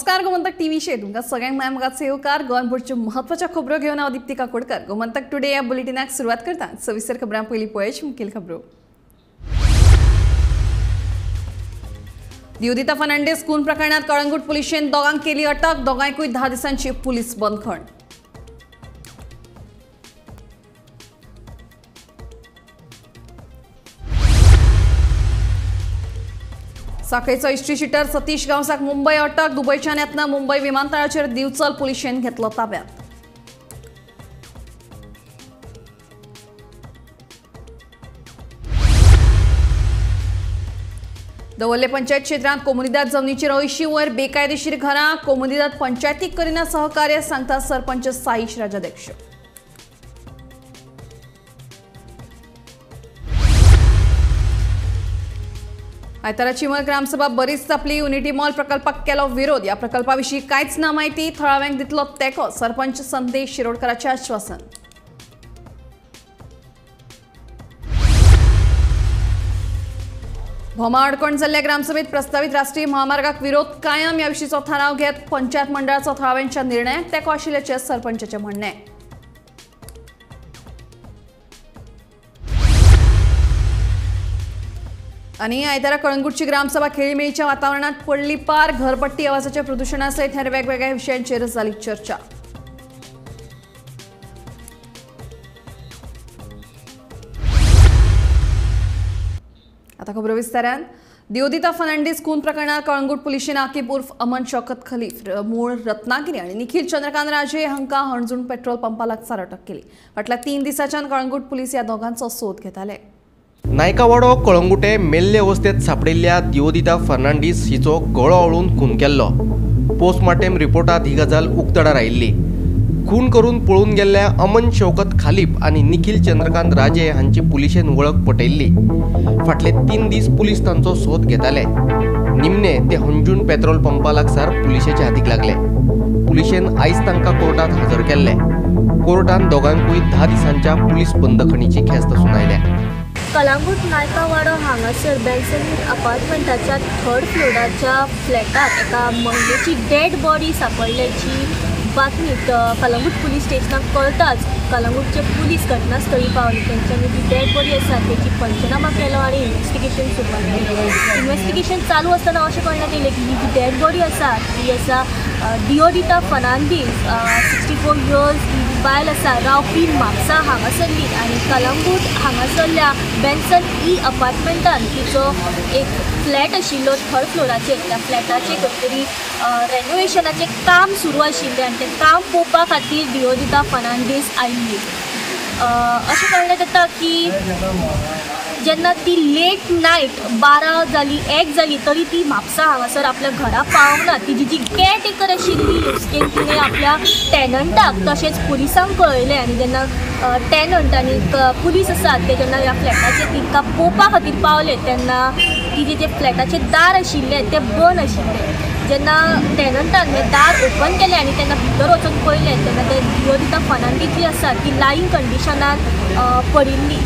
नमस्कार, गोमंतक टीव्हीचेर तुमकां सगळ्यांक माय मोगाचो येवकार। गोंयभरच्यो म्हत्वाच्यो खबरो घेवन हांव दीप्ती काकोडकर। गोमंतक टुडे ह्या बुलेटिनाक सुरवात करता। सविस्तर खबरां पयलीं पळोवया मुखेल खबरो। दियोदिता फर्नांडीस खून प्रकरणात कळंगूट पुलिशेन दोगांक केली अटक, दोगांयकूय 10 दिसांची पुलीस बंदखण। साखळेचो हिस्ट्री शिटर सतीश गांवसाक मुंबय अटक, दुबयच्यान येतना मुंबय विमानतळाचेर दिवचल पुलिशेन घेतलो ताब्यात। दवर्ले पंचायत क्षेत्रांत कोमुनिदाद जमनीचेर 80 वयर बेकायदेशीर घरां, कोमुनिदाद पंचायतीक करिना सहकार्य, सांगता सरपंच साईश राजाध्यक्ष। आयतारा चिमल ग्रामसभा बरीच तापली, युनिटी मॉल प्रकल्पाक केलो विरोध, ह्या प्रकल्पाविशीं कांयच ना म्हायती, थळाव्यांक दितलो तेंको, सरपंच संदेश शिरोडकराचें आश्वासन। भोमा अडकण जाल्ल्या ग्रामसभेत प्रस्तावित राष्ट्रीय महामार्गाक विरोध कायम, ह्या विशींचो थाराव घेत पंचायत मंडळाचो थळाव्यांच्या निर्णयाक तेंको आशिल्ल्याचें सरपंचाचें म्हणणें। आनी आयतारा कळंगूटची ग्रामसभा खेळीमेळीच्या वातावरणात पडली पार, घरपट्टी आवाजाच्या प्रदूषणासहित हेर वेगवेगळ्या विशयांचेर जाली चर्चा। आता खबरो विस्तारान। दियोदिता फर्नांडीस खून प्रकरणात कळंगूट पुलिशेन आकिब उर्फ अमन शौकत खलीफ मूळ रत्नागिरी आनी निखिल चंद्रकांत राजे हांकां हणजूण पेट्रोल पंपा लागसार अटक केली। फाटल्या 3 दिसांच्यान कळंगूट पुलीस ह्या दोगांचो सोद घेताले। नायकावाडो कळंगुटे मेल्ले अवस्थेत सापडिल्ल्या दियोदिता फर्नांडीस हिचो गळो आवळून खून केल्लो। पोस्टमार्टेम रिपोर्टात ही गजाल उक्तडार आयिल्ली। खून करून पळून गेल्ल्या अमन शौकत खालीप आनी निखिल चंद्रकांत राजे हांची पुलिशेन वळख पटयल्ली। फाटले 3 दीस पुलीस तांचो सोद घेताले। निमणे ते हणजूण पेट्रोल पंपा लागसार पुलिशेच्या हातीक लागले। पुलिशेन आयज तांकां कोर्टात हजर केल्ले। कोर्टान दोगांकूय 10 दिसांच्या पुलीस बंदखणीची ख्यास्त सुनायल्या। कळंगूट नायकावाडो हांगासर बेन्सन अपार्टमेंटाच्या 3rd फ्लोराच्या फ्लॅटात एका महिलेची डेड बॉडी सापडल्याची बातमी कळंगूट पुलीस स्टेशनाक कळटाच कळंगूटचे पुलीस घटनास्थळी पावले। तेंच्यांनी जी डेड बॉडी आसा तेची पंचनामा केलो आनी इन्वेस्टिगेशन सुरवात केली। इन्वेस्टिगेशन चालू आसतना अशें कळण्यात येयलें की ही जी डेड बॉडी आसा ती आसा दियोदिता फर्नांडीस 64 इयर्स ही जी बायल आसा रावपी म्हापसा हांगासरली आनी कळंगूट हांगासरल्या बेन्सन ई अपार्टमेंटान तिचो एक फ्लॅट आशिल्लो 3rd फ्लोराचेर। त्या फ्लॅटाचेर खंय तरी रेनोवेशनाचें काम सुरू आशिल्लें आनी तें काम पळोवपा खातीर दियोदिता फर्नांडीस आयिल्ली। अशें कळण्यात येता की जेन्ना ती लेट नायट 12 जाली 1 जाली तरी ती म्हापसा हांगासर आपल्या घरा पावना। तिजी जी केअरटेकर आशिल्ली उसकेन तिणें आपल्या टॅनंटाक तशेंच पुलिसांक कळयलें आनी जेन्ना टॅनंट आनी पुलीस आसात ते जेन्ना ह्या फ्लॅटाचेर तिका पळोवपा खातीर पावले तेन्ना तिजें जें फ्लॅटाचें दार आशिल्लें तें बंद आशिल्लें। जेन्ना टॅनंटान हें दार ओपन केलें आनी तेन्ना भितर वचून पळयलें तेन्ना ते दियोदिता फर्नांडीस जी आसा ती लायींग कंडिशनान पडिल्ली।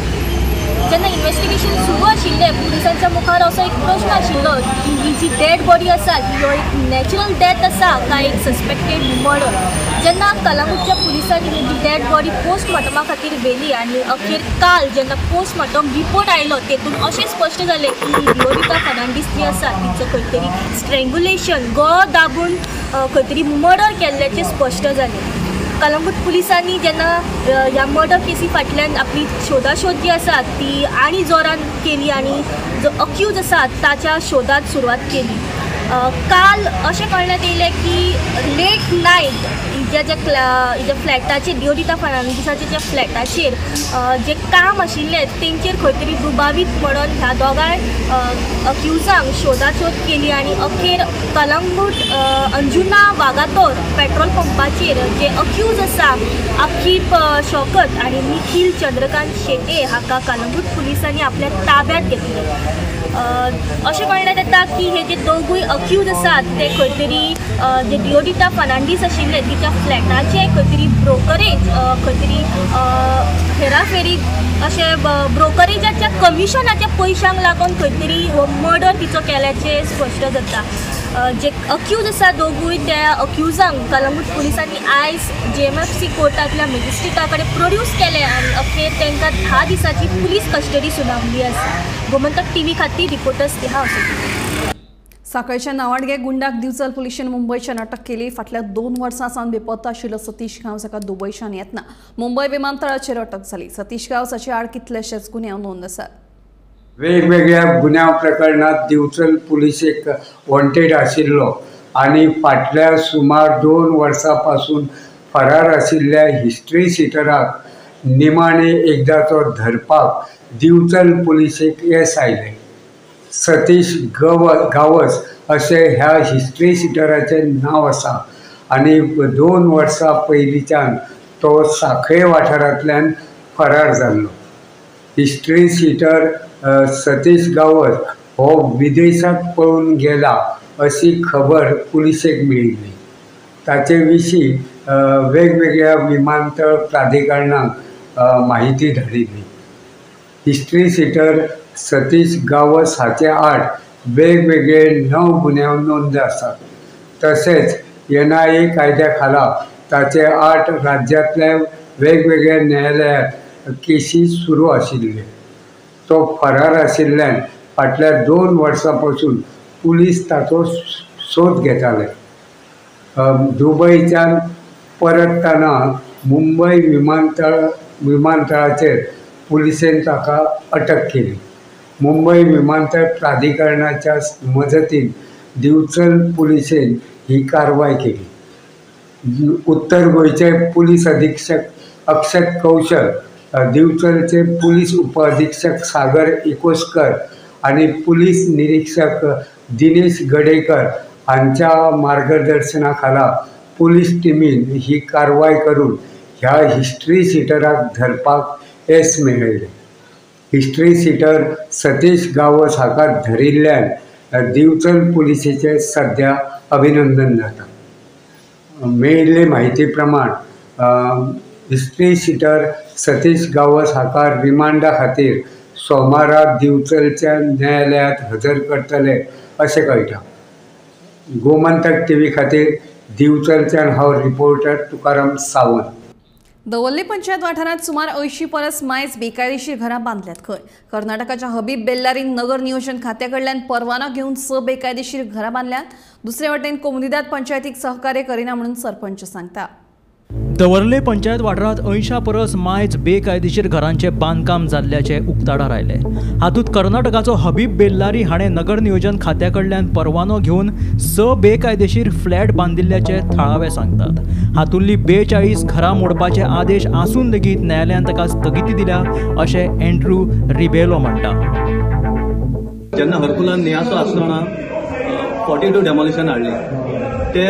जेन्ना इन्वेस्टिगेशन सुरू आशिल्लें पुलिसांच्या मुखार असो एक प्रश्न आशिल्लो की ही जी डेड बॉडी आसा ही हो एक नॅचरल डेथ आसा काय एक सस्पेक्टेड मर्डर। जेन्ना कळंगूटच्या पुलिसांनी ही जी डेड बॉडी पोस्टमॉर्टमा खातीर व्हेली आनी अखेर काल जेन्ना पोस्टमॉर्टम रिपोर्ट आयलो तेतून अशें स्पश्ट जालें की दियोदिता फर्नांडीस जी आसा तिचो खंय तरी स्ट्रेंगुलेशन गळो दाबून खंय तरी मर्डर केल्ल्याचें स्पश्ट जालें। कळंगूट पुलिसांनी जेन्ना ह्या मर्डर केसी फाटल्यान आपली शोधाशोध जी आसा ती आनी जोरान केली आनी जो अक्यूज आसा ताच्या शोधात सुरवात केली। काल अशें कळण्यात येयलें की लेट नायट हिज्या ज्या हिज्या फ्लॅटाचेर दियोदिता फर्नांडीसाच्या ज्या फ्लॅटाचेर जें काम आशिल्लें तेंचेर खंय तरी दुबावीत म्हणून ह्या दोगांय अक्युजांक शोधाशोध केली आनी अखेर कळंगूट अंजुना वागातोर पेट्रोल पंपाचेर जे अक्यूज आसा आकिब शौकत आनी निखिल चंद्रकांत शेटे हाका कळंगूट पुलिसांनी आपल्या ताब्यात घेतले। अशें कळण्यात येता की हे जे दोगूय अक्यूज आसात ते खंय तरी जे दियोदिता फर्नांडीस आशिल्ले तिच्या फ्लॅटाचे खंय तरी ब्रोकरेज खंय तरी हेराफेरी अशें ब्रोकरेजाच्या कमिशनाच्या पयशांक लागून खंय तरी हो मर्डर तिचो केल्याचें स्पश्ट जाता। जे अक्यूज आसा दोगूय त्या अक्युजांक कलंगूट पुलिसांनी आयज JMFC कोर्टांतल्या मॅजिस्ट्रेटा कडेन प्रोड्यूस केले आनी अखेर तांकां 10 दिसांची पुलीस कस्टडी सुनावली आसा. गोमंतक टीव्ही खातीर रिपोर्टर स्नेहा असोती. साखळेच्या नावाडगे गुंडाक दिवचल पुलिशेन मुंबयच्यान अटक केली. फाटल्या 2 वर्सां सावन बेपत्ता आशिल्लो सतीश गांवस हाका दुबयच्यान येतना मुंबय विमानतळाचेर अटक जाली. सतीश गांवस हाचे आड कितलेशेच गुन्यांव नोंद आसात. वेगवेगळ्या गुन्यांव प्रकरणात दिवचल पुलिसेक वॉन्टेड आशिल्लो आनी फाटल्या सुमार 2 वर्सां पासून फरार आशिल्ल्या हिस्ट्री शिटराक निमाणे एकदाचो धरपाक दिवचल पुलिसेक येस आयलें. सतीश गावस अशें ह्या हिस्ट्री शिटराचें नांव आसा आनी 2 वर्सां पयलींच्यान तो साखळे वाठारांतल्यान फरार जाल्लो. हिस्ट्री शिटर सतीश गावस हो विदेशात पळून गेला अशी खबर पुलिसेक मेळिल्ली. ताचे विशीं वेगवेगळ्या विमानतळ प्राधिकरणाक माहिती धाडिल्ली. हिस्ट्री शिटर सतीश गावस हाचे आड वेगवेगळे 9 गुन्यांव नोंद आसात. तशेंच NIA कायद्या खाला ताचे आड राज्यांतल्या वेगवेगळ्या न्यायालयात केशी सुरू आशिल्ले. तो फरार आशिल्ल्यान फाटल्या 2 वर्सां पासून पुलीस ताचो सोद घेताले. दुबयच्यान परततना मुंबय विमानतळाचेर पुलिसेन ताका अटक केली. मुंबय विमानतळ प्राधिकरणाच्या मजतीन दिवचल पुलिसेन ही कारवाय केली. उत्तर गोंयचे पुलीस अधीक्षक अक्षत कौशल, दिवचलचे पुलीस उपअधीक्षक सागर एकोस्कर आनी पुलीस निरीक्षक दिनेश गडेकर हांच्या मार्गदर्शना खाला पुलीस टिमीन ही कारवाय करून ह्या हिस्ट्री शिटराक धरपाक येस मेळयलें. हिस्ट्री शिटर सतीश गावस हाका धरिल्ल्यान दिवचल पुलिसेचें सध्या अभिनंदन जाता. मेळिल्ले म्हायती प्रमाण हिस्ट्री शिटर सतीश गावस हाका रिमांडा खातीर सोमारा दिवचलच्या न्यायालयात हजर करतले अशें कळटा. गोमंतक टीव्ही खातीर दिवचलच्यान हांव रिपोर्टर तुकाराम सावंत. दवर्ले पंचायत वाठारांत सुमार 80 परस मायज बेकायदेशीर घरां बांदल्यात खंय. कर्नाटकाच्या हबीब बेल्लारीन नगर नियोजन खात्या कडल्यान परवानो घेवन 6 बेकायदेशीर घरां बांदल्यात. दुसरे वटेन कोमुनिदाद पंचायतीक सहकार्य करिना म्हणून सरपंच सांगता. दवर्ले पंचायत वाठारांत 80 परस मायज बेकायदेशीर घरांचें बांदकाम जाल्ल्याचें उक्ताडार आयलें. हातूंत कर्नाटकाचो हबीब बेल्लारी हाणें नगर नियोजन खात्या कडल्यान परवानो घेवन 6 बेकायदेशीर फ्लॅट बांदिल्ल्याचे थळावे सांगतात. हातूंतली 42 घरां मोडपाचे आदेश आसून लेगीत न्यायालयान ताका स्थगिती दिल्या अशें एंड्रू रिबेलो म्हणटा. जेन्ना हरकुलान नियासो आसतना 42 डेमोलिशन हाडली, ते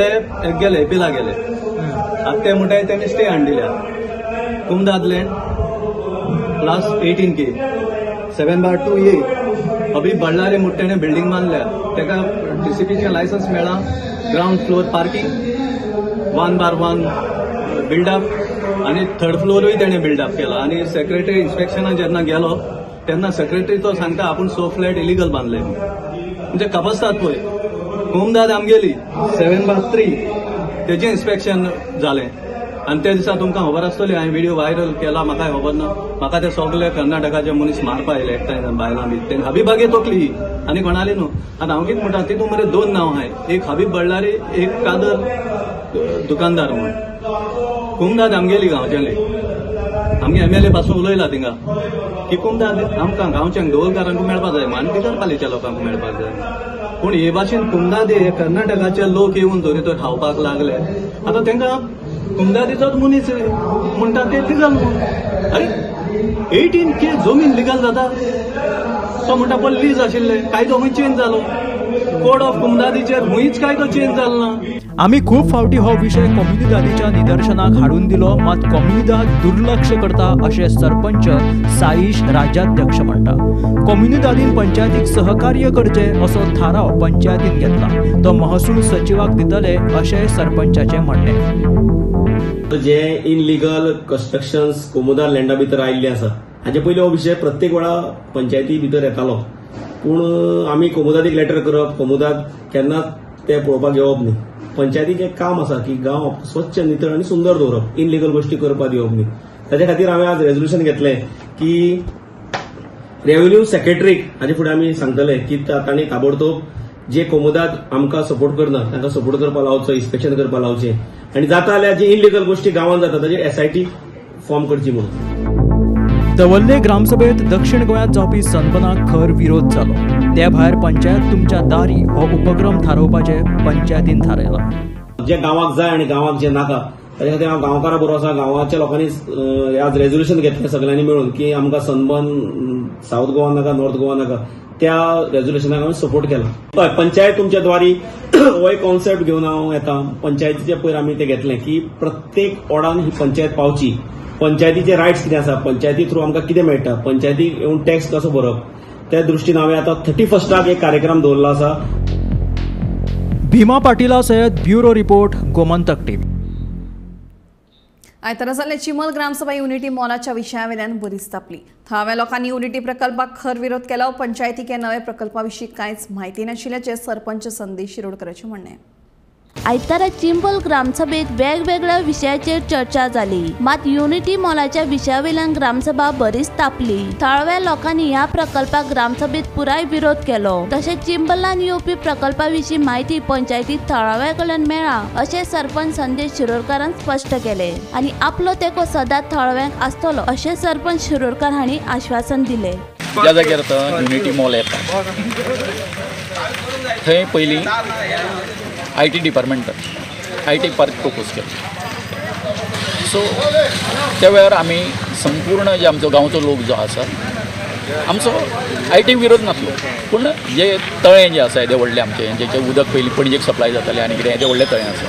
गेले बिला गेले. आतां ते म्हणटाय तेणी स्टे हाडून दिल्या. कुमदाद land class 18K 7/2A Habib Ballari म्हणटा तेणें बिल्डींग बांदल्या. ताका DCPचें लायसन्स मेळ्ळां. Ground floor parking, 1/1 build-up आनी थर्ड फ्लोरूय तेणें बिल्डअप केला. आनी सेक्रेटरी इन्स्पेक्शनाक जेन्ना गेलो तेन्ना सेक्रेटरी तो सांगता आपूण 6 फ्लॅट इलिगल बांदले. म्हणजे कपस्तात पळय कुमदाद आमगेली 7/3 तेजें इन्स्पेक्शन जालें आनी त्या दिसा तुमकां खबर आसतली हांवें व्हिडियो व्हायरल केला. म्हाकाय खबर ना, म्हाका ते सगळे कर्नाटकाचे मनीस मारपा आयले एकठांय बायलां बी. तेणें हबीबागे तोकली आनी कोणाली न्हू. आतां हांव कितें म्हणटा तितून मरे 2 नांव आहाय, एक हबीब बल्लारी, एक कादर दुकानदार म्हूण. कुमदाद आमगेली गांवचेली, आमगे MLA पासून उलयला थिंगा की कुमदाद आमकां गांवच्यांक दवरकारांक मेळपाक जाय आनी बिगरपालीच्या लोकांक मेळपाक जाय. पूण हे भाशेन कुमदादी हे कर्नाटकाचे लोक येवन जरी तर खावपाक लागले आतां तांकां कुमदादीचोच मनीस म्हणटा ते लिगल म्हूण. अरे 18K जमीन लिगल जाता? तो म्हणटा पळय लीज आशिल्ले, कायदो खंय चेंज जालो? कोड ऑफ कुमदादीचेर खंयच कायदो चेंज जालो ना. आमी खूब फावटी हो विशय कोमुनिदादीच्या निदर्शनाक हाडून दिलो, मात कोमुनिदाद दुर्लक्ष करता अशें सरपंच साईश राज्याध्यक्ष म्हणटा. कोमुनिदादीन पंचायतीक सहकार्य करचें असो थाराव पंचायतीन घेतला, तो महसूल सचिवाक दितले अशें सरपंचाचें म्हणणें. जे इनलिगल कन्स्ट्रक्शन्स कोमुदार लँडा भितर आयिल्ले आसा हाचे पयलीं हो विशय प्रत्येक वेळा पंचायती भितर येतालो, पूण आमी कोमुदादीक लेटर करप, कोमुदाद केन्नाच ते पळोवपाक येवप न्ही. पंचायतीचें काम आसा की गांव स्वच्छ, नितळ आनी सुंदर दवरप, इनलिगल गोश्टी करपाक दिवप न्ही. ताच्या खातीर हांवें आज रेजोल्युशन घेतलें की रेव्हेन्यू सेक्रेटरीक हाजे फुडें आमी सांगतले की तांणी ताबडतोब जे कोमुदाद आमकां सपोर्ट करना तांकां सपोर्ट करपाक लावचो, इन्स्पेक्शन करपाक लावचें आनी जाता जाल्यार जी इनलिगल गोश्टी गांवांत जाता ताजेर एसआयटी फॉर्म करची म्हणून. दवल्ले ग्रामसभेत दक्षिण गोंयांत जावपी सनबनाक खर विरोध जालो. ते भायर पंचायत तुमच्या दारी हो उपक्रम थारोवपाचें पंचायतीन थारायलां. जे गांवाक जाय आनी गांवाक जे नाका ताच्या खातीर हांव गांवकारा बरोबर आसा. गांवाच्या लोकांनी आज रेजोल्युशन घेतलें सगळ्यांनी मेळून की आमकां सनबन सावथ गोवा नाका, नॉर्थ गोवा नाका. त्या रेजोल्युशनाक हांवें सपोर्ट केला. हय, पंचायत तुमच्या द्वारी हो एक कॉन्सेप्ट घेवन हांव येता. पंचायतीचे पयर आमी तें घेतलें की प्रत्येक वॉर्डान ही पंचायत पावची, पंचायतीचे रायट्स कितें आसा, पंचायती थ्रू आमकां कितें मेळटा, पंचायतीक येवन टॅक्स कसो भरप, त्या दृश्टीन हांवें आतां 31 एक कार्यक्रम दवरलो आसा. भीमा पाटिला सयत ब्युरो रिपोर्ट, गोमंतक टीव्ही. आयतारा जाल्ले चिमल ग्रामसभा युनिटी मॉलाच्या विशयावेल्यान बरीच तापली. थळाव्या लोकांनी युनिटी प्रकल्पाक खर विरोध केलो. पंचायतीक ह्या नव्या प्रकल्पा विशीं कांयच म्हायती नाशिल्ल्याचें सरपंच संदेश शिरोडकराचें म्हणणें. आयतारा चिंबल ग्रामसभेत वेगवेगळ्या विशयाचेर चर्चा जाली. मात युनिटी मॉलाच्या विशयावेल्यान ग्रामसभा बरीच तापली. थळाव्या लोकांनी ह्या प्रकल्पाक ग्रामसभेत पुराय विरोध केलो. तशेंच चिंबलान येवपी प्रकल्पा विशीं म्हायती पंचायतीत थळाव्या कडल्यान मेळा अशें सरपंच संदेश शिरोडकारान स्पश्ट केले आनी आपलो तेंको सदांच थळाव्यांक आसतलो अशें सरपंच शिरोडकार हांणी आश्वासन दिले. ज्या जाग्यार आतां युनिटी मॉल येता थंय पयलीं I T डिपार्टमेंटान I T park propose केलो. सो त्या वेळार आमी संपूर्ण जे आमचो गांवचो लोक जो आसा आमचो I T विरोध नासलो, पूण जे तळें जें आसा येदें व्हडलें आमचें, जेचें उदक पयलीं पणजेक सप्लाय जातालें आनी कितें येदें व्हडलें तळें आसा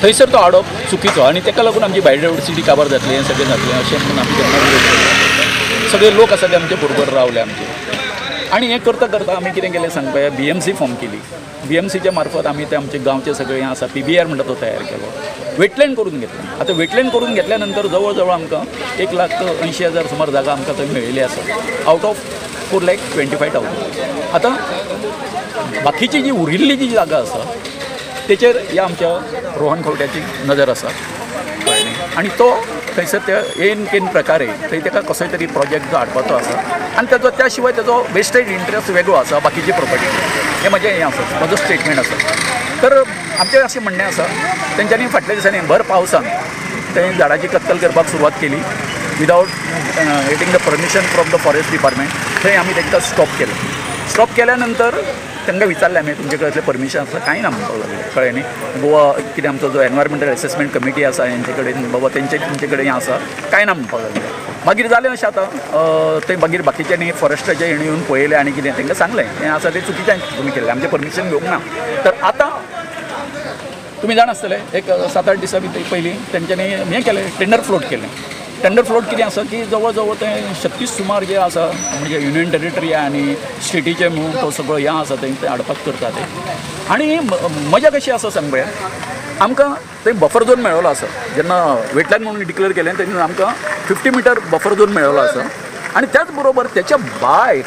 थंयसर तो हाडप चुकीचो आनी ताका लागून आमची बायोडायवर्सिटी काबार जातली, हें सगळें जातलें अशें म्हणून आमी तेन्ना विरोध केलो. सगळे लोक आसा ते आमचे बरोबर रावले आमचे. आनी हें करता करता आमी कितें केलें सांगपा, बी एम सी फॉर्म केली. बी एम सीच्या मार्फत आमी ते आमचे गांवचे सगळे हें आसा पी बी are म्हणटा तो तयार केलो, वेटलँड करून घेतलें. आतां वेटलँड करून घेतल्या नंतर जवळ जवळ आमकां 1,80,000 सुमार जागा आमकां थंय मेळिल्ली आसा आवट ऑफ 4,25,000. आतां बाकीची जी उरिल्ली जी जागा आसा तेचेर ह्या आमच्या रोहन खंवट्याची नदर आसा आनी तो थंयसर ते एन केन प्रकारे थंय ताका कसोय तरी प्रोजेक्ट जो हाडपाचो आसा आनी ताजो त्या शिवाय ताजो वेस्टेड इंट्रस्ट वेगळो आसा बाकीची प्रोपर्टी. हें म्हजें हें आसा, म्हजो स्टेटमेंट आसा. तर आमचें अशें म्हणणें आसा तेंच्यांनी फाटल्या दिसांनी भर पावसान थंय झाडाची कत्तल करपाक सुरवात केली without getting the permission from the forest department. थंय आमी तांकां स्टॉप केलें. स्टॉप केल्या नंतर तांकां विचारलें आमी तुमचे कडेन असलें परमिशन आसा कांय ना म्हणपाक लागलें, कळ्ळें न्ही. गोवा कितें आमचो जो एनवायरमेंटल एसेसमेंट कमिटी आसा हेंचे कडेन बाबा तेंचे तुमचे कडेन हें आसा कांय ना म्हणपाक लागलें. मागीर जालें अशें आतां थंय मागीर बाकीच्यांनी फॉरेस्टाचे हेणी येवन पळयलें आनी कितें तांकां सांगलें हें आसा तें चुकीचें तुमी केल्लें, आमचें परमिशन घेवंक ना. तर आतां तुमी जाण आसतले एक 7-8 दिसां भितर पयलीं तेंच्यांनी हें केलें, टेंडर फ्लोट केलें. टेंडर फ्लोट कितें आसा की जवळ जवळ तें 36 सुमार जे आसा म्हणजे युनियन टेरिटरी आनी स्टेटीचे म्हणून तो सगळो हें आसा थंय ते हाडपाक करता ते. आनी मजा कशी आसा सांग पळया, आमकां थंय बफर झोन मेळ्ळो आसा. जेन्ना वेटलँड म्हणून डिक्लेअर केलें तेन्ना आमकां 50 मिटर बफर झोन मेळ्ळो आसा आनी त्याच बरोबर त्याच्या भायर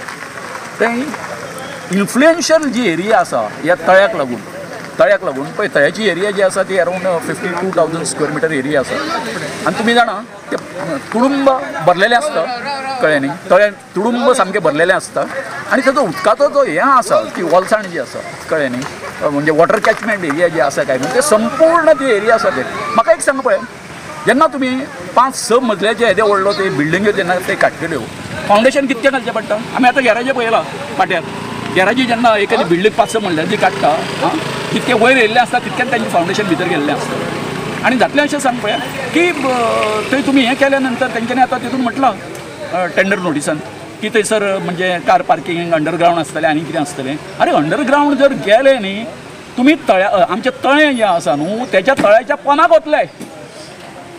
थंय इन्फ्लुएन्शियल जी एरिया आसा ह्या तळ्याक लागून पळय तळ्याची एरिया जी आसा ती अरावंड 52,000 स्क्वेअर मिटर एरिया आसा आनी तुमी जाणा ते तुडुंब भरलेलें आसता, कळ्ळें न्ही, तळ्यान तुडुंब सामकें भरलेलें आसता आनी ताजो उदकाचो जो हें आसा ती ओलसाण जी आसा, कळ्ळें न्ही, म्हणजे वॉटर कॅचमेंट एरिया जी आसा काय म्हणून ते संपूर्ण ती एरिया आसा. ते म्हाका एक सांगा पळय, जेन्ना तुमी 5-6 मजल्याचे येदे व्हडलो ते बिल्डिंग्यो जेन्ना ते काडटल्यो फावंडेशन कितकें घालचें पडटा. आमी आतां गॅराजे पळयला पाट्यार, गॅराजी जेन्ना एखादी बिल्डींग 5-6 मजल्याची काडटा आं तितकें वयर येयल्लें आसता तितकें तांचें फावंडेशन भितर गेल्लें आसता. आनी जातलें अशें सांग पळया की थंय तुमी हें केल्या नंतर तेंच्यांनी आतां तितून म्हटलां टेंडर नोटिसान की थंयसर म्हणजे कार पार्किंग अंडरग्रावंड आसतलें आनी कितें आसतलें. अरे अंडरग्रावंड जर गेलें न्ही तुमी तळ्या आमचें तळें जें आसा न्हू तेच्या तळ्याच्या पोनाक वतले.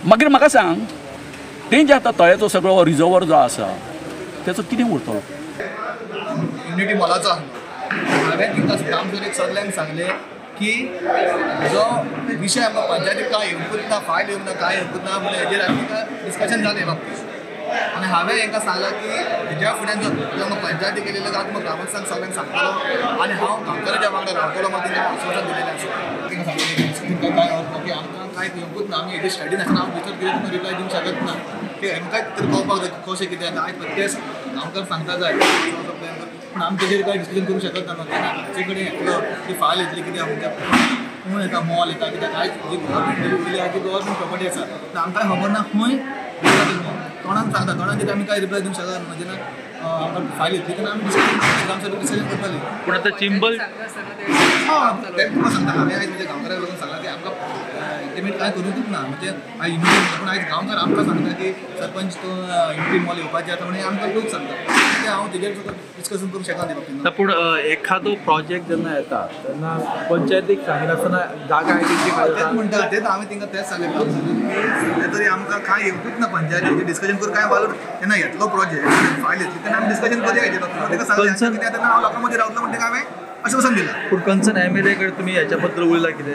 मागीर म्हाका सांग तें जें आतां तळ्याचो सगळो रिजर्वर जो आसा तेचो कितें उरतलो. युनिटी मॉलाचो आसलो हांवें तिका ग्रामसभेक सगल्यांक सांगलें की जो विशय आमकां पंचायतीक कांय येवंकूच ना, फायल येवंक ना, कांय येवंकूच ना म्हणून हेजेर आमी तिका डिस्कशन जालें बाबतीत. आनी हांवें हेंकां सांगलां की हेज्या फुड्यान जर पंचायती केलेलें जाल्यार तुमकां ग्रामस्थांक सगळ्यांक सांगतलो आनी हांव गांवकाराच्या वांगडा रावतलो म्हाका तेंकां आश्वासन दिलेलें आसा. तेंकां सांगलें तेंकां कांय अर्थ ना की आमकां कांय येवंकूच ना, आमी हेजेर स्टडी नासतना हांव भितर कितें तुमकां रिप्लाय दिवंक शकत ना. ते हेंकांय तरी कळपाक जाय कशें कितें आतां आयज प्रत्येक गांवकार सांगता जाय, पूण आमी तेजेर कांय डिसिजन करूंक शकत ना. तेन्ना आमचे कडेन येतलो ती फायल येतली कितें आमच्या कोण येता मॉल येता कित्याक आयज जी गव्हर्मेंट उरली आहा ती गव्हर्मेंट प्रॉपर्टी आसा, आमकां खबर ना खंय तोंडान सांगता, तोंडान कितें आमी कांय रिप्लाय दिवंक शकना. जेन्ना आमकां फायल येतली तेन्ना आमी डिसिजन डिसिजन करतले. पूण आतां चिंबल तें तुमकां सांगता, हांवें आयज म्हज्या गांवकाराक लागून सांगलां की आमकां इंटिमेट कांय करूंकूच ना. म्हणजे आयज युनिटी, पूण आयज गांवकार आमकां सांगता की सरपंच तूं युनिटी मॉल येवपाचें आसा म्हणून आमकां लोक सांगता, तें हांव तेजेर सुद्दां डिस्कशन करूंक शकना ते बाबतींत. पूण एखादो प्रोजेक्ट जेन्ना येता तेन्ना पंचायतीक सांगिनासतना जागा आयडेंटिफाय तेंच म्हणटा, तेंच हांवें तांकां तेंच सांगलें सद्या तरी आमकां कांय येवकूच ना पंचायतीचें डिस्कशन करून कांय वालोर जेन्ना येतलो प्रोजेक्ट फायल येतली तेन्ना आमी डिस्कशन करूया हेजे बाबतींत. ताका सांगलें कितें तेन्ना हांव लोकां मदीं रावतलो म्हणटा हांवें आश्वासन दिलां. पूण कन्सर्न एम एल ए कडेन तुमी हेच्या बद्दल उलयला कितें?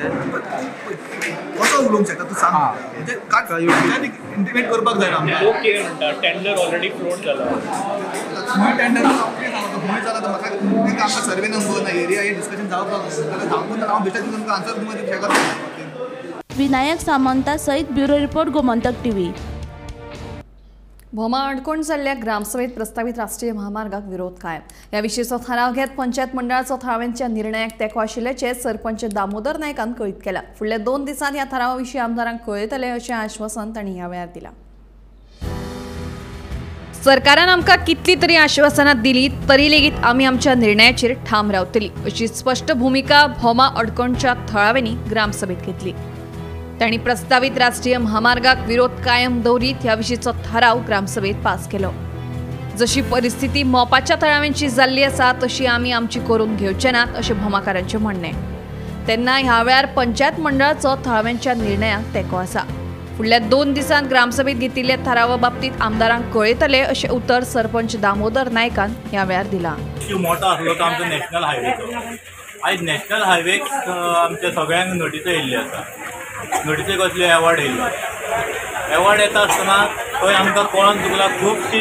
कसो उलोवंक शकता तूं सांग, म्हणजे पंचायतीक इंटिमेट करपाक जाय आमकां. ओके म्हणटा टेंडर ऑलरेडी फ्लोट जाला, खंय टेंडर खंय जाला म्हाका तांकां आमकां सर्वे नंबर ना एरिया हे डिस्कशन जावपाक जाल्यार जावपूच ना. हांव बेश्टें तुमकां आन्सर तुमकां दिवंक शकना. विनायक सामंता सहित bureau report, Gomantak TV. Bhoma अणकोण जाल्ल्या ग्रामसभेत प्रस्तावित राष्ट्रीय महामार्गाक विरोध कायम. ह्या विशींचो थाराव घेत पंचायत मंडळाचो थळाव्यांच्या निर्णयाक तेंको आशिल्ल्याचें सरपंच दामोदर नायकान कळीत केलां. फुडल्या 2 दिसांत ह्या थारावा विशीं आमदारांक कळयतले अशें आश्वासन तांणी ह्या वेळार दिलां. सरकारान आमकां कितली तरी आश्वासनां दिली तरी लेगीत आमी आमच्या निर्णयाचेर ठाम रावतली अशी स्पश्ट भुमिका भोमा अडकोणच्या थळाव्यांनी ग्रामसभेत घेतली. तांणी प्रस्तावित राष्ट्रीय महामार्गाक विरोध कायम दवरीत ह्या विशींचो थाराव ग्रामसभेत पास केलो. जशी परिस्थिती मोपाच्या थळाव्यांची जाल्ली आसा तशी आमी आमची करून घेवचे नात अशें भोमाकारांचें म्हणणें. तेन्ना ह्या वेळार पंचायत मंडळाचो थळाव्यांच्या निर्णयाक तेंको आसा. फुडल्या 2 दिसांत ग्रामसभेत घेतिल्ल्या थारावा बाबतींत आमदारांक कळयतले अशें उतर सरपंच दामोदर नायकान ह्या वेळार दिलां. मोठो आसलो तो आमचो नॅशनल हायवेचो. आयज नॅशनल हायवेक आमच्या सगळ्यांक नोटीसो येयल्ल्यो आसा. नोटीसे कसले एवॉर्ड येयल्ले, एवॉर्ड येता आसतना थंय आमकां कळोन चुकला खुबशी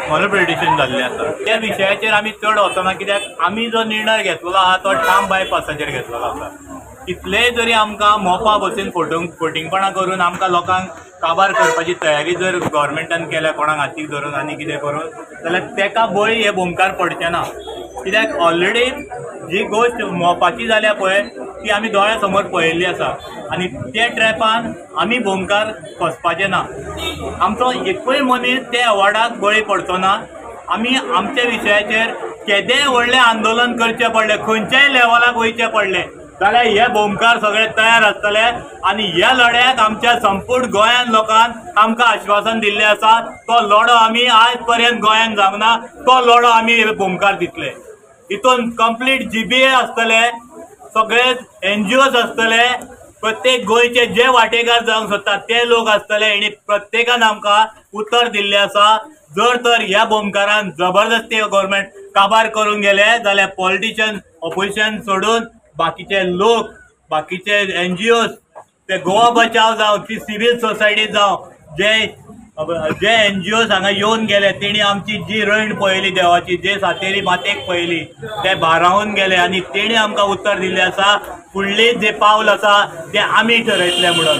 मॉलप्रेडिशन जाल्लें आसा. त्या विशयाचेर आमी चड वचना कित्याक आमी जो निर्णय घेतलेलो आसा तो ठाम बायपासाचेर घेतलेलो आसा. कितलेय जरी आमकां मोपा बसीन फोटिंगपणां करून आमकां लोकांक काबार करपाची तयारी जर गव्हर्मेंटान केल्या कोणाक हातीक धरून आनी कितें करून जाल्यार तेका बळी हे भोमकार पडचें ना. कित्याक ऑलरेडी जी गोश्ट मोपाची जाल्या पळय ती आमी दोळ्या समोर पळयल्ली आसा आनी त्या ट्रॅपान आमी भोमकार फसपाचें ना. आमचो एकूय मनीस त्या अवॉर्डाक बळी पडचो ना. आमी आमच्या विशयाचेर केदेंय व्हडलें आंदोलन करचें पडलें, खंयच्याय लेवलाक वयचें पडलें जाल्यार हे भोमकार सगळे तयार आसतले आनी ह्या लढ्याक आमच्या संपूर्ण गोंयान लोकांक आमकां आश्वासन दिल्लें आसा. तो लढो आमी आज पर्यंत गोंयान जावंक ना, तो लढो आमी भोमकार दितले. हितून कंप्लीट GBA आसतले, सगळे NGOs आसतले, प्रत्येक गोंयचे जे वांटेकार जावंक सोदता ते लोक आसतले. आनी प्रत्येकान आमकां उतर दिल्लें आसा, जर तर ह्या भोमकारान जबरदस्ती गव्हर्मेंट काबार करून गेले जाल्यार पॉलिटिशियन ऑपोजिशन सोडून बाकीचे लोक, बाकीचे NGOs, ते गोवा बचाव जावं, ती सिवील सोसायटी जावं, जे जे NGOs हांगा येवन गेले तेणी आमची जी रैण पळयली देवाची, जे सातेरी मातेक पळयली, ते भारावन गेले आनी तेणी आमकां उत्तर दिल्लें आसा फुडली जे पावल आसा ते आमी ठरयतले म्हणून.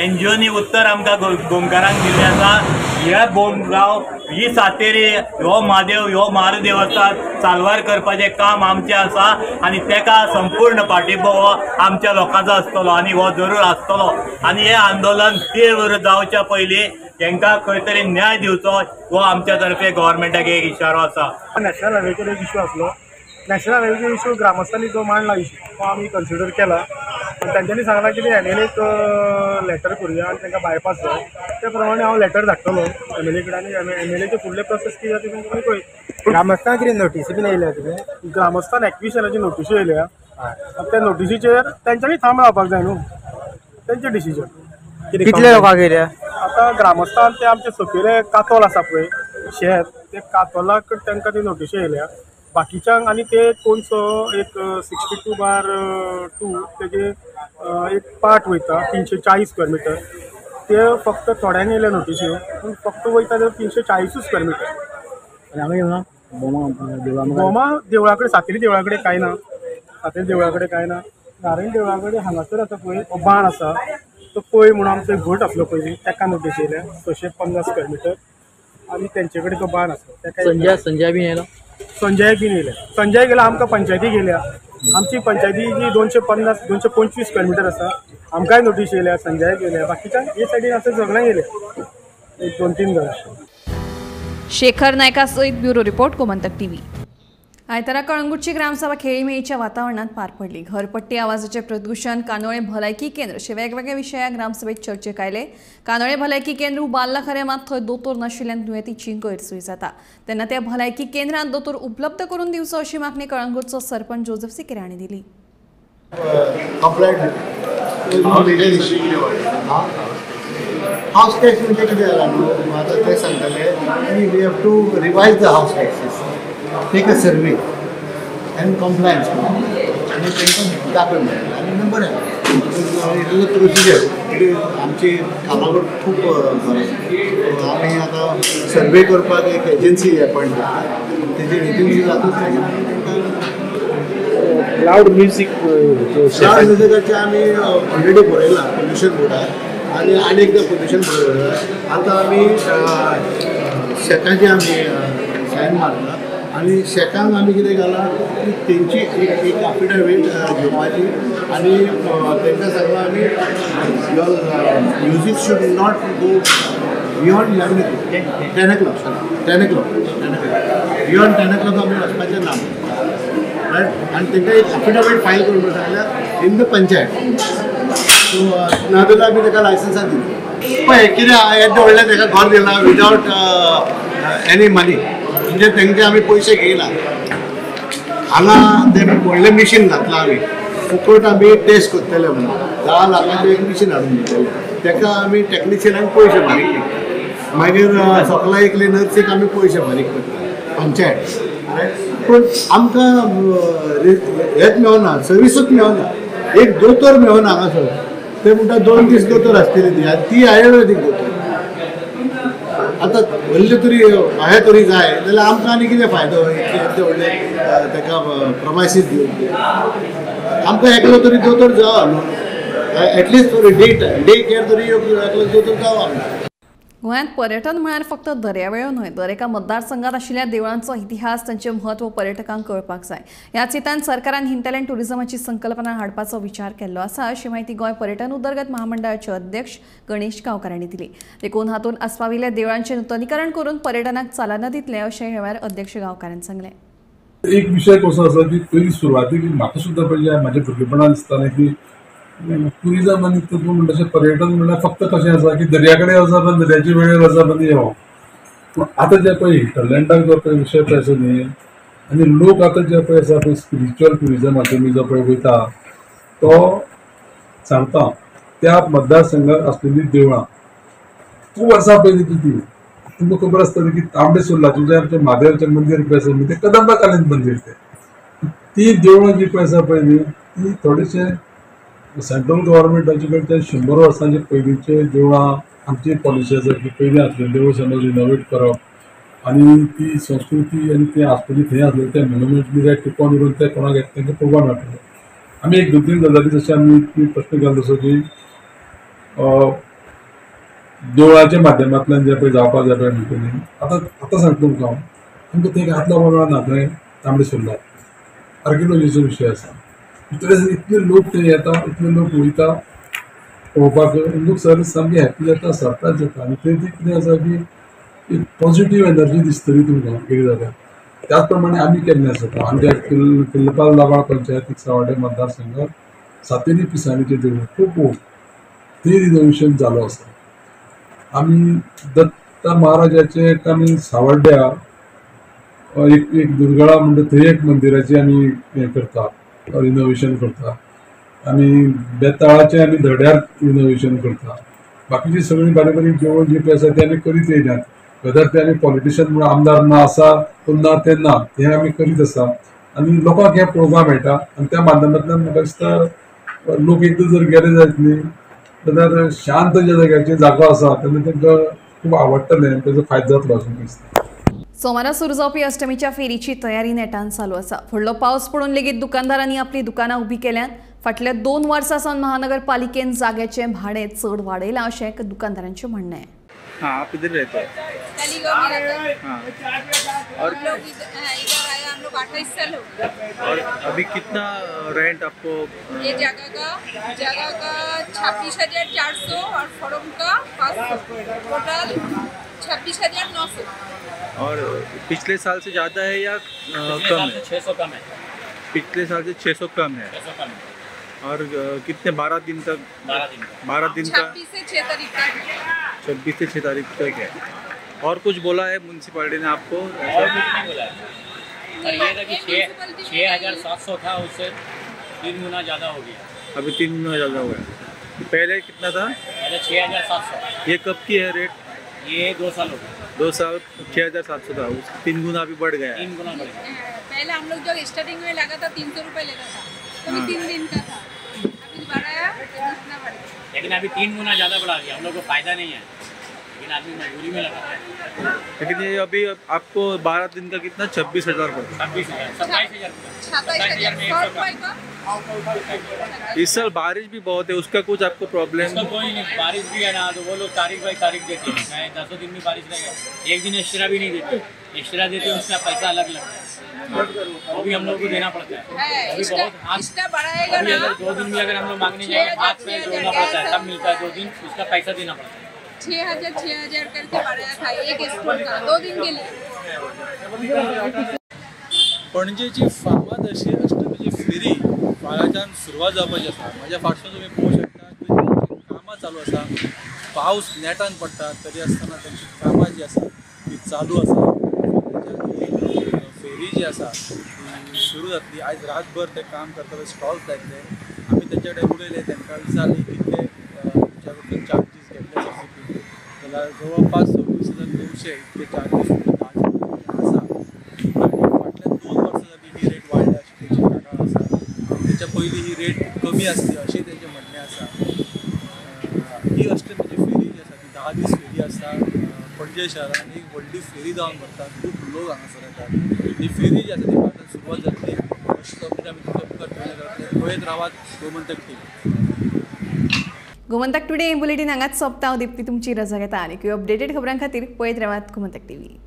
NGOनी उत्तर आमकां गोमकारांक दिल्लें आसा. हे गोमगांव, ही सातेरी, हो म्हादेव, हो म्हार देवस्थान साल्वार करपाचें काम आमचें आसा आनी तेका संपूर्ण पाठिंबो हो आमच्या लोकांचो आसतलो आनी हो जरूर आसतलो. आनी हें आंदोलन तीव्र जावच्या पयलीं तांकां खंय तरी न्याय दिवचो हो आमच्या तर्फे गव्हर्मेंटाक एक इशारो आसा. नॅशनल हायवेचेर एक इशू आसलो. नॅशनल हायवेचो इशू ग्रामस्थांनी जो मांडला इशू तो आमी कन्सिडर केला आनी तांच्यांनी सांगलां की MLA letter करुया आनी तांकां बायपास जाय. ते प्रमाणे हांव लेटर धाडटलो MLA कडेन आनी MLAचे फुडले प्रोसेस कितें आसा ते तुमकां कळयत. ग्रामस्थांक कितें नोटीसी बीन येयल्या तुवें? ग्रामस्थान एक्विशनाची नोटिशी येयल्या. त्या नोटिशीचेर तांच्यांनी थांब रावपाक जाय न्हू, तेंचें डिसिजन. कितले लोकांक येयल्या? आतां ग्रामस्थान ते आमचे सकयले कातोल आसा पळय शेत, ते कातोलाक तांकां ती नोटिशी येयल्या. बाकीच्यांक आनी ते कोणसो एक 62/2 तेजे एक पार्ट वयता 340 स्क्वेअर मिटर, ते फक्त थोड्यांक येयल्या नोटिश्यो, पूण फक्त वयता जाल्यार 340 स्क्वेअर मिटर. आनी हांगा येवना बोमा देवळा कडेन, सातेरी देवळा कडेन कांय ना, सातेरी देवळा कडेन कांय ना. नारायण देवळा कडेन हांगासर आसा पळय हो बाण आसा, तो पळय म्हणून आमचो एक भट आसलो पयलीं, ताका नोटीस येयल्या 650 स्क्वेअर मिटर आनी तेंचे कडेन तो बाण आसा ताका. संजय बीन येयलो, संजय बीन येयले, संजय गेला. आमकां पंचायती गेल्या, आमची पंचायती जी 250 225 स्क्वेअर मिटर आसा, आमकांय नोटीस येयल्या, संजय गेल्या, बाकीच्या हे सायडीन आसा सगळ्यांक येयल्या, एक 2-3 घरां. शेखर नायका सयत ब्युरो रिपोर्ट, गोमंतक टीव्ही. आयतारा कळंगूटची ग्रामसभा खेळीमेळीच्या वातावरणात पार पडली. घरपट्टी, आवाजाचे प्रदूषण, कानोळे भलायकी केंद्र अशे वेगवेगळ्या विशयाक ग्रामसभेत चर्चेक आयले. कानोळे भलायकी केंद्र उबारला खरें, मात थंय दोतोर नाशिल्ल्यान दुयेंतीची गैरसोय जाता. तेन्ना त्या भलायकी केंद्रांत दोतोर उपलब्ध करून दिवचो अशी मागणी कळंगूटचो सरपंच जोजफ सिकेरा हांणी दिली. हावस टॅक्स म्हणजे कितें जालां न्हू, आतां ते सांगताले की we have to revise the house taxes, take a survey and compliance आनी तांकां दाखय मेळटा आनी बरें it is a procedure. It is आमची कामावर खूब बरें. आमी आतां सर्वे करपाक एक एजन्सी अपॉयंट करता, तेजी एजन्सी जातूच तांकां लावड म्युजीक, लावड म्युजिकाचें आमी ऑलरेडी बरयलां पोल्युशन बोर्डार आनी आनी एकदां पोल्युशन बोर्डार. आतां आमी शेकाचें आमी सायन मारला आनी शेकांक आमी कितें घालां की तेंची एक एफिडेवीट घेवपाची आनी तांकां सांगलां आमी your music should not go beyond 11 o'clock, 10 o'clock, sorry 10 o'clock, 10 o'clock, beyond 10 o'clock आमी वचपाचें ना, रायट. आनी तांकां एक एफिडेवीट फायल करून सांगल्यार इन the panchayat, सो नाजाल्यार आमी ताका लायसन्सां दितले. पळय कितें येदें व्हडलें ताका घर दिलां विदावट एनी मनी, म्हणजे तेंचे आमी पयशे घेयना. हांगा ते व्हडलें मिशीन घातलां आमी, फुकट आमी टेस्ट करतले म्हणून 10 लाखाचें एक मिशीन हाडून दितले, ताका आमी टॅक्निशियनांक पयशे फारीक करता, मागीर सकला एकले नर्सीक आमी पयशे फारीक करता पंचायत. पूण आमकां हेच मेळना, सर्विसूच मेळना, एक दोतोर मेळना हांगासर. ते म्हणटा 2 दीस दोतोर आसतली ती, आनी ती आयुर्वेदीक दोतोर. आतां व्हडले तरी भायर तरी जाय जाल्यार आमकां आनी कितें फायदो इतले व्हडले ताका प्रमायसीस दिवन आमकां एकलो तरी दोतोर जावो न्हू, एटलिस्ट डे केअर तरी एकलो दोतोर जावो आमकां. गोंयांत पर्यटन म्हळ्यार फक्त दर्यावेळो न्हय, दर एका मतदारसंघात आशिल्ल्या देवळांचो इतिहास, तांचें म्हत्व पर्यटकांक कळपाक जाय. ह्याच हेतान सरकारान हिंटरलँड टुरिझमाची संकल्पना हाडपाचो विचार केल्लो आसा, अशी म्हायती गोंय पर्यटन उदरगत महामंडळाचे अध्यक्ष गणेश गांवकार हांणी दिली. देखून हातूंत आस्पाविल्ल्या देवळांचें नुतनीकरण करून पर्यटनाक चालना दितले अशें ह्या वेळार अध्यक्ष गांवकारान सांगलें. एक विशय कसो आसा की पयलीं सुरवातीक म्हाका सुद्दां पळय म्हाज्या भुरगेपणान दिसतालें की टुरिजम आनी तूं म्हणटा तशें पर्यटन म्हणल्यार फक्त कशें आसा की दर्या कडेन वचप आनी दर्याच्या वेळेर वचप आनी येवप. पूण आतां जे पळय हिटरलँडाक जो पळय विशय पळय आसा न्ही, आनी लोक आतां जे पळय आसा पळय स्पिरिच्युअल टुरिजमाचो मी जो पळय वयता तो सांगता त्या मतदारसंघात आसलेली देवळां खूब वर्सां पयलीं ती तुमकां खबर आसतली की तांबडे सुर्लाचें जें आमचें म्हादेवाचें मंदीर पळय आसा न्ही तें कदंबाकालीन मंदीर तें, ती देवळां जी पळय आसा पळय न्ही ती थोडेशें सेंट्रल गव्हर्मेंटाचे कडेन ते 100 वर्सांचे पयलींचे देवळां आमची पॉलिसी आसा की पयलीं आसलेली देवळां समज रिनोवेट करप आनी ती संस्कृती आनी तें आसतली थंय आसलेले ते मोन्युमेंट बी ते टिकोवन उरून ते कोणाक तांकां पळोवपाक मेळटलें. आमी एक 2-3 गजाली जशें आमी प्रश्न केलो तसो की देवळाच्या माध्यमांतल्यान जें पळय जावपाक जाय पळय म्हणटा न्ही, आतां आतां सांगता तुमकां हांव, आमकां थंय हात लावपाक मेळना थंय तांबडे सुर्ला आर्किओलॉजीचो विशय आसा. भितर इतले लोक थंय येता, इतले लोक वयता पळोवपाक, लोक सर सामके हॅपी जाता, सरप्रायज जाता. आनी थंय ती कितें आसा की एक पॉझिटीव एनर्जी दिसतली तुमकां कितें जाल्यार. त्याच प्रमाणे आमी केल्लें आसा आमच्या किल्लपाल दाबाळ पंचायतीक सावड्डें मतदारसंघात सातेरी पिसाणीचें देवूळ खूब ओल्ड, थंय रिनोवेशन जालो आसा. आमी दत्ता महाराजाचें एक आमी सावड्ड्या एक एक दुर्गळा म्हणटा थंय एक मंदिराचें आमी हें करता, रिनोवेशन करता. आमी बेताळाचें आमी धड्यार रिनोवेशन करता. बाकीची सगळीं बारीक बारीक देवळां जी पळय आसा ती आमी करीत येयल्यात. वेदर ते आमी पॉलिटिशन म्हणून आमदार ना आसा पूण ना तें ना, हें आमी करीत आसा आनी लोकांक हें पळोवपाक मेळटा. आनी त्या माध्यमांतल्यान म्हाका दिसता लोक एकदां जर गेले जायत न्ही जाल्यार शांत ज्या जाग्याचेर जागो आसा तेन्ना तांकां खूब आवडटलें आनी तेजो फायदो जातलो अशें दिसता. सोमारा सुरू जावपी अष्टमीच्या फेरीची तयारी नेटान चालू आसा. व्हडलो पावस पडून लेगीत दुकानदारांनी आपली दुकानां उबी केल्यान. फाटल्या 2 वर्सां सावन महानगरपालिकेन जाग्याचें भाडें चड वाडयलां अशें दुकानदारांचें म्हणणें. हाँ, आप इधर रहते हैं? हाँ। और हम लोग इधर आए, हम लोग 28 साल हो गए। और अभी कितना रेंट आपको? ये जगह का 26,400 और फॉर्म का 500, टोटल 26,900। और पिछले साल से ज़्यादा है या कम है? 600 कम है। पिछले साल से 600 कम है। और कितने 12 दिन तक? 12 दिन का 26 से 6 तारीख तक। 26 से 6 तारीख तक है। और कुछ बोला है म्यूनसिपालिटी ने आपको? और कुछ नहीं बोला है सर। ये था कि 6,700 था, उससे 3 गुना ज़्यादा हो गया। अभी 3 गुना ज़्यादा हो गया। पहले कितना था? पहले 6,700। ये कब की है रेट? ये 2 साल हो गए। 2 साल 6,700 था, उस 3 गुना अभी बढ़ गया। 3 गुना बढ़ गया। पहले हम लोग जब स्टार्टिंग में लगा था 300 रुपये लेता था, तो भी 3 दिन का था, अभी बढ़ाया तो इतना बढ़ गया। लेकिन अभी 3 गुना ज़्यादा बढ़ा दिया, हम लोग को फ़ायदा नहीं है, लेकिन आदमी मजबूरी में लगा है। लेकिन ये अभी आपको 12 दिन का कितना? 26,000 पड़ता है। 26,000, 27,000, 27,000। इस साल बारिश भी बहुत है, उसका कुछ आपको प्रॉब्लम? उसका कोई नहीं, बारिश भी है ना तो वो लोग तारीख बाई तारीख देते हैं, चाहे 10 दिन भी बारिश रहेगा, एक दिन एक्स्ट्रा भी नहीं देते। एक्स्ट्रा देते हैं उसका पैसा अलग लगता है, वो भी हम लोग को देना पड़ता है। अभी बहुत बढ़ाएगा ना, अगर 2 दिन भी अगर हम लोग मांगने जाए हाथ में जोड़ना पड़ता है, तब मिलता है 2 दिन, उसका पैसा देना पड़ता है। 6,000 6,000 करके बढ़ाया था एक स्कूल का 2 दिन के लिए। पणजेची फामाद अशी अष्टमीची फेरी फाल्यांच्यान सुरवात जावपाची आसा. म्हाज्या फाटसून तुमी पळोवंक शकता की तांची कामां चालू आसा. पावस नेटान पडटा तरी आसतना तांची कामां जी आसा ती चालू आसा. फेरी जी आसा ती सुरू जातली. आयज रातभर ते काम करतले, स्टॉल्स लायतले. आमी तेंच्या कडेन उलयले, तांकां विचारलें कितले तुमच्या कडसून चार्जीस घेतले सी जाल्यार जवळपास 26,900 इतके चार्जीस आसा. आनी फाटल्या 2 वर्सां जाली ही रेट वाडल्या अशी तेंची कागाळ आसा. तेच्या पयलीं ही रेट कमी आसली अशें तेंचें म्हणणें आसा. ही अष्टमीची फेरी जी आसा ती 10 दीस फेरी आसता. पणजे शहरान एक व्हडली फेरी जावन भरता, खूब लोक हांगासर येतात. ही फेरी जी आसा ती फाटल्यान सुरवात जातली अशी अपडेट आमी तुमच्या मुखार ठेवल्या. पळयत रावात Gomantak TV. Gomantak today bulletin हांगाच सोंपता. हांव दीप्ती तुमची रजा घेता आनी अपडेटेड खबरां खातीर पळयत रावात गोमंतक टीव्ही.